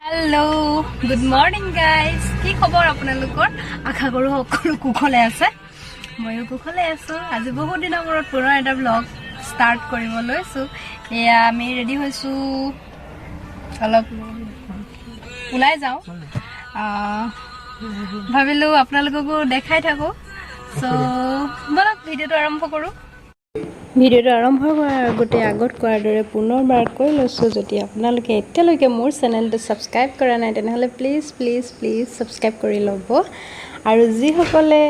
Hello', good morning guys. কি খবৰ আপোনালোকৰ? আশা কৰোঁ সকলো কুশলে আছে। ময়ো কুশলে আছোঁ। আজি বহুত দিনৰ মূৰত পুনৰ এটা ব্লগ ষ্টাৰ্ট কৰিব লৈছোঁ। এয়া আমি ৰেডি হৈছোঁ, অলপ ওলাই যাওঁ। ভাবিলোঁ আপোনালোককো দেখাই থাকোঁ। চ' ব'লক, ভিডিঅ'টো আৰম্ভ কৰোঁ। ভিডিঅ'টো আৰম্ভ কৰাৰ আগতে আগত কোৱাৰ দৰে পুনৰবাৰ কৈ লৈছোঁ, যদি আপোনালোকে এতিয়ালৈকে মোৰ চেনেলটো ছাবস্ক্ৰাইব কৰা নাই, তেনেহ'লে প্লিজ প্লিজ প্লিজ ছাবস্ক্ৰাইব কৰি ল'ব। আৰু যিসকলে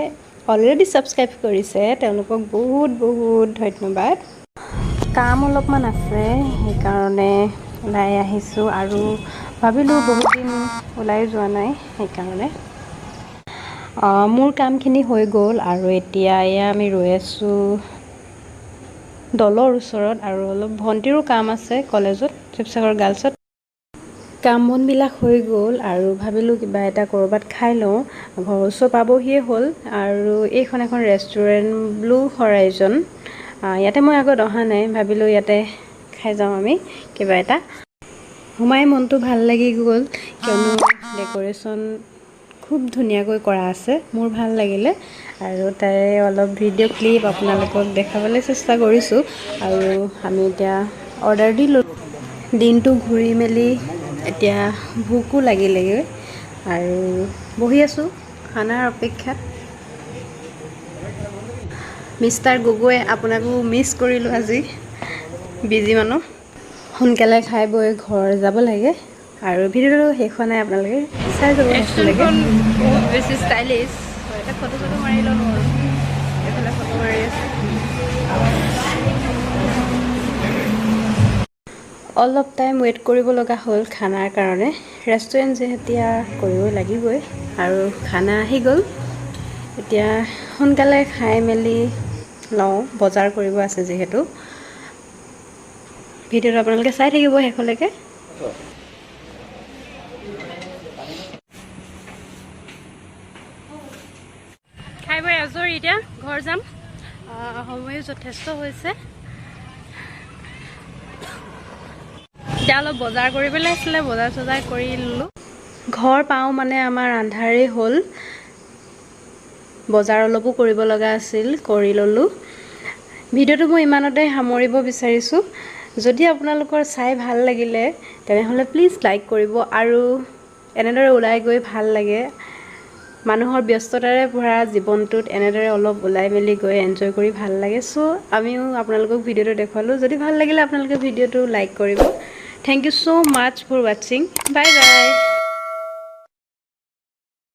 অলৰেডি ছাবস্ক্ৰাইব কৰিছে, তেওঁলোকক বহুত বহুত ধন্যবাদ। কাম অলপমান আছে, সেইকাৰণে ওলাই আহিছোঁ আৰু ভাবিলোঁ বহুত দিন ওলাই যোৱা নাই, সেইকাৰণে। মোৰ কামখিনি হৈ গ'ল আৰু এতিয়া এয়া আমি ৰৈ আছোঁ দলৰ ওচৰত আৰু অলপ ভণ্টিৰো কাম আছে কলেজত, শিৱসাগৰ গাৰ্লছত। কাম বনবিলাক হৈ গ'ল আৰু ভাবিলোঁ কিবা এটা ক'ৰবাত খাই লওঁ। ঘৰৰ ওচৰ পাবহিয়ে হ'ল আৰু এইখন এখন ৰেষ্টুৰেণ্ট, ব্লু হৰাইজন। ইয়াতে মই আগত অহা নাই, ভাবিলোঁ ইয়াতে খাই যাওঁ আমি কিবা এটা। সোমাই মনটো ভাল লাগি গ'ল, কিয়নো ডেক'ৰেশ্যন খুব ধুনীয়াকৈ কৰা আছে, মোৰ ভাল লাগিলে। আৰু তাৰে অলপ ভিডিঅ' ক্লিপ আপোনালোকক দেখাবলৈ চেষ্টা কৰিছোঁ। আৰু আমি এতিয়া অৰ্ডাৰ দিলোঁ। দিনটো ঘূৰি মেলি এতিয়া ভোকো লাগিলেগৈ আৰু বহি আছোঁ খানাৰ অপেক্ষাত। মিষ্টাৰ গগৈ, আপোনাকো মিছ কৰিলোঁ আজি। বিজি মানুহ। সোনকালে খাই বৈ ঘৰ যাব লাগে। আৰু ভিডিঅ'টো শেষ হোৱা নাই, আপোনালোকে চাই যাব শেষলৈকে। বহুত বেছি ষ্টাইলিছ। এটা ফটো চটো মাৰি ল'লোঁ আৰু এইফালে ফটো মাৰি আছে। অলপ টাইম ৱেইট কৰিব লগা হ'ল খানাৰ কাৰণে। ৰেষ্টুৰেণ্ট যেতিয়া, কৰিবই লাগিবই। আৰু খানা আহি গ'ল। এতিয়া সোনকালে খাই মেলি লওঁ, বজাৰ কৰিব আছে যিহেতু। ভিডিঅ'টো আপোনালোকে চাই থাকিব শেষলৈকে। খাই বৈ আজৰি, এতিয়া ঘৰ যাম। সময়ো যথেষ্ট হৈছে। এতিয়া অলপ বজাৰ কৰিবলৈ আছিলে, বজাৰ চজাৰ কৰি ল'লোঁ। ঘৰ পাওঁ মানে আমাৰ আন্ধাৰেই হ'ল। বজাৰ অলপো কৰিব লগা আছিল, কৰি ল'লোঁ। ভিডিঅ'টো মই ইমানতে সামৰিব বিচাৰিছোঁ। যদি আপোনালোকৰ চাই ভাল লাগিলে, তেনেহ'লে প্লিজ লাইক কৰিব। আৰু এনেদৰে ওলাই গৈ ভাল লাগে। মানুহৰ ব্যস্ততাৰে ভৰা জীৱনটোত এনেদৰে অলপ ওলাই মেলি গৈ এনজয় কৰি ভাল লাগে। চ' আমিও আপোনালোকক ভিডিঅ'টো দেখুৱালোঁ। যদি ভাল লাগিলে, আপোনালোকে ভিডিঅ'টো লাইক কৰিব। Thank you so much for watching. Bye bye.